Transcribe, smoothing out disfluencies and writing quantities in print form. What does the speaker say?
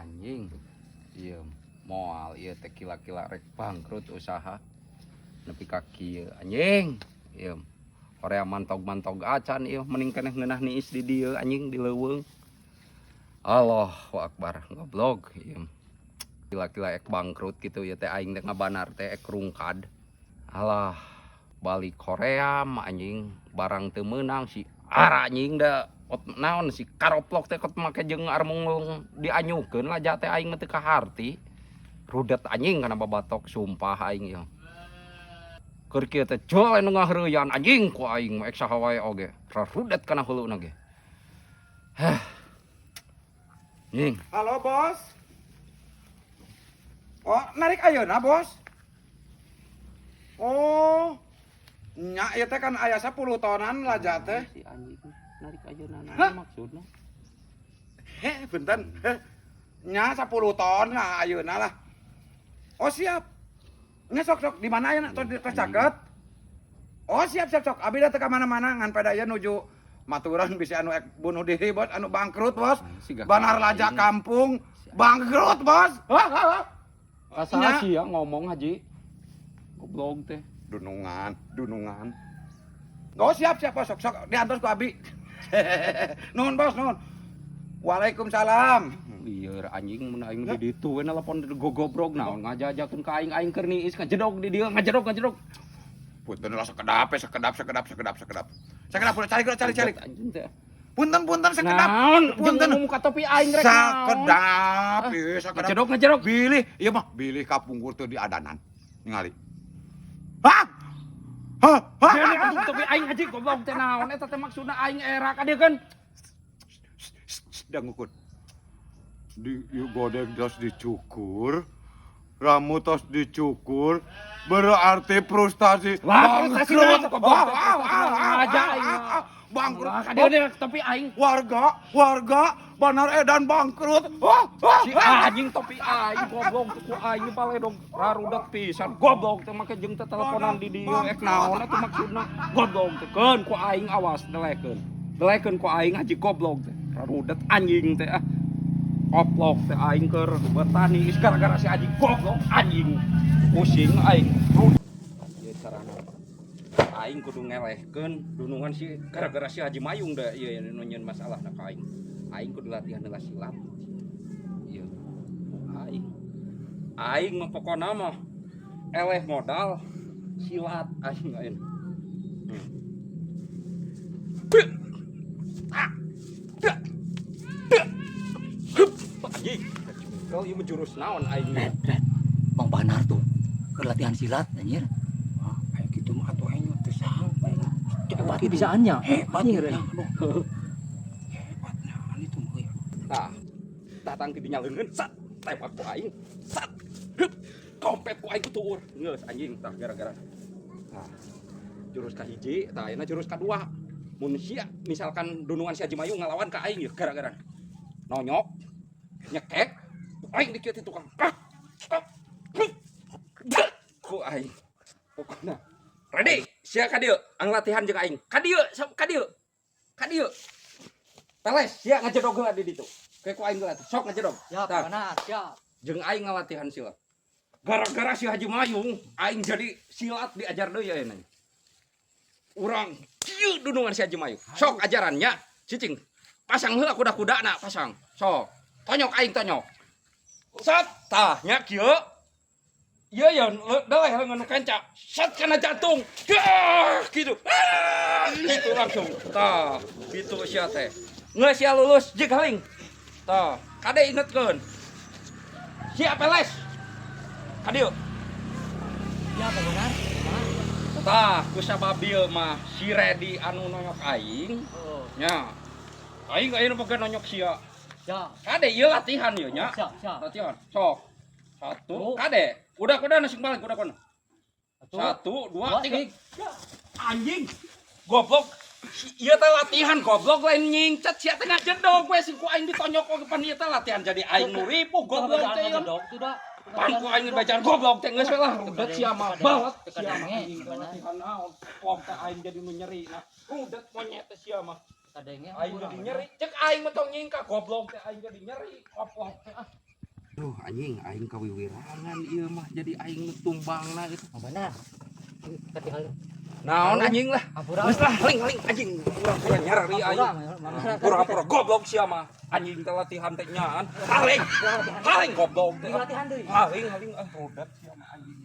Anjing. Ieu moal ieu teh kila-kila rek bangkrut usaha. Nepi ka kieu anjing. Ieu horea mantog-mantog acan ieu, mending keneh ngeunah niis di dieu anjing, di leuweung. Allahu akbar, goblok ieu. Kila-kila ek bangkrut gitu ya teh, aing teh ngabanar teh ek rungkad. Alah, balik hoream anjing, barang teu meunang si ara anjing da ot naon si karoplok teh kot make jeung armung dianyukeun laja teh, aing mah teu kaharti. Rudet anjing kana babatok, sumpah aing ieu. Keur kieu teh jual nu ngaheureuyan anjing ku aing mah, ek saha wae oge. Rarudet kana huluna ge. Heh. Anjing. Halo, Bos. Oh, narik ayeuna, Bos. Oh. Nya ieu teh kan aya 10 tonan laja teh. Si anjing narik ayeuna Hah? naon maksudna? Heh, punten. Heh. Nya 10 ton lah ayeuna lah. Oh, siap. Nya sok sok di mana ayeuna tos tos caket? Oh, siap siap sok. Abi da teu ka mana-mana, ngan pada ieu nuju maturan bisa anu ek bunuh diri, Bos, anu bangkrut, Bos. Siga Banar laja aing. Kampung bangkrut, Bos. Hah, hah, hah. Kasaha sia ngomong, Haji? Goblok teh. Dunungan, dunungan. Oh, siap siap, Bos, sok sok diantos ku abi. Nuhun, Bos, nuhun. Waalaikumsalam. Lieur anjing, mun aing di ditu we nelpon gogobrog naon ngajajakeun ka aing, aing keur niis ngajedog di dieu, ngajedog ngajedog. Punten lah, sekedap sekedap sekedap sekedap sekedap. Sekedap udah, cari cari cari. Anjing teh. Punten punten, sekedap. Naon? Punten. Jeung muka topi aing rek naon? Sekedap, ieu sekedap. Ngajedog ngajedog. Bilih, ieu mah bilih kapungkur teu diadanan. Ningali. Hah? Hah? Hah? Dia nih topi aing, Haji, goblok teh naon eta teh maksudna, aing era ka dieu kan? Dangukeun. Di ieu godeg tos dicukur. Rambut tos dicukur, berarti frustasi. Lah, frustasi Bangkrut. naon, goblok teh, frustasi naon aja aing mah. Bangkrut. Lah, ka dieu deh topi aing. Warga, warga, Banar Edan bangkrut. Wah, wah, Si anjing topi aing goblok teh ku aing paledog rarudet pisan goblok teh, make jeung teh teleponan di dieu ek naon atuh maksudna, goblok teh. Keun ku aing, awas, delekeun delekeun ku aing, Haji, goblok teh, rarudet anjing teh. Ah, koplok teh, aing keur betani geus gara-gara si Haji goblok anjing, pusing aing. Ieu carana aing kudu ngelehkeun dunungan si gara-gara si Haji Mayung da ieu nu nyieun masalahna ka aing. Aing kudu latihan heula silat. Ieu aing aing mah pokona mah eleh modal silat aing aing. Ah. Dah. Dah. Hup. Anjing. Kalau ieu mah jurus naon aing mah? Red, Bang Banar tuh ke latihan silat anjir. Ah, kayak gitu mah atuh aing mah teu sanggup aing. Hebat bisaannya. Hebat Anjir. ya, aduh. Hebat nah itu mah euy. Tah. Datang ti dinya leungeun, sat, tembak ku aing. Sat. Hup. Kompet ku aing tuur. Geus anjing tah gara-gara. Tah. Jurus kahiji, tah ayeuna jurus kadua. Mun sia misalkan dunungan si Haji Mayung ngalawan ka aing ieu gara-gara. Nonyok, nyekek, aing dikieu ti tukang. Ah, ah, hup. Dek, ku aing. Pokona ready, sia ka dieu, ang latihan jeung aing. Ka dieu, ka dieu. Ka dieu. Peles, sia ngajedog heula di ditu. Kayak ku aing heula, sok ngajedog. Siap, Tah. Banar, siap. Jeung aing ngalatihan silat. Gara-gara si Haji Mayung, aing jadi silat diajar deui ayeuna. Urang kieu dunungan si Haji Mayung. Sok ajarannya, cicing. Pasang heula kuda-kudana, pasang. Sok. Tonyok aing, tonyok. Sat, tah nya kieu. Ieu ya deleh leungeun nu kenca. Sat kana jantung. Gah, gitu. Ah, gitu langsung. Tah, gitu sia teh. Geus sia lulus jig haling. Tah, kade ingetkeun. Sia peles. Kadieu. Ya, Bang Banar. Tah, ku sabab dieu mah si Redi anu nonyok aing. Oh, Nya. Aing ayeuna boga nonyok sia. siap. Kade ieu latihan ieu nya. Siap, siap. Latihan. Sok. Satu, Oh. kade. Udah nasi balik, udah kono. Satu, Satu, dua, dua, tiga. tiga. Anjing. Goblok. Ieu teh latihan goblok, lain nyingcat sia teh ngajedog we sing ku aing ditonyok oge, pan ieu teh latihan jadi aing nu ripuh goblok teh ieu. Ngajedog tuh dah. Pan ku aing bacaan goblok teh, geus we lah, rudet sia mah balet sia mah, anjing teh latihan naon. Pok teh aing jadi nu nyeri nah. Rudet monyet teh sia mah. Kadenge Aing jadi nyeri. Cek aing mah tong nyingka goblok teh, aing jadi nyeri. Goblok teh ah. Duh, anjing, aing kawiwirangan ieu mah, jadi aing nu tumbangna itu. Mang Bandar. Ketinggalan. Naon, anjing lah. Hampura. Geus lah, haling haling, anjing. Pura-pura nyarari aing. Hampura. Pura-pura goblok sia mah. Anjing teh latihan teh nyaan. Haling. Haling, goblok teh. Latihan deui. Haling haling, ah, rodat sia mah, anjing.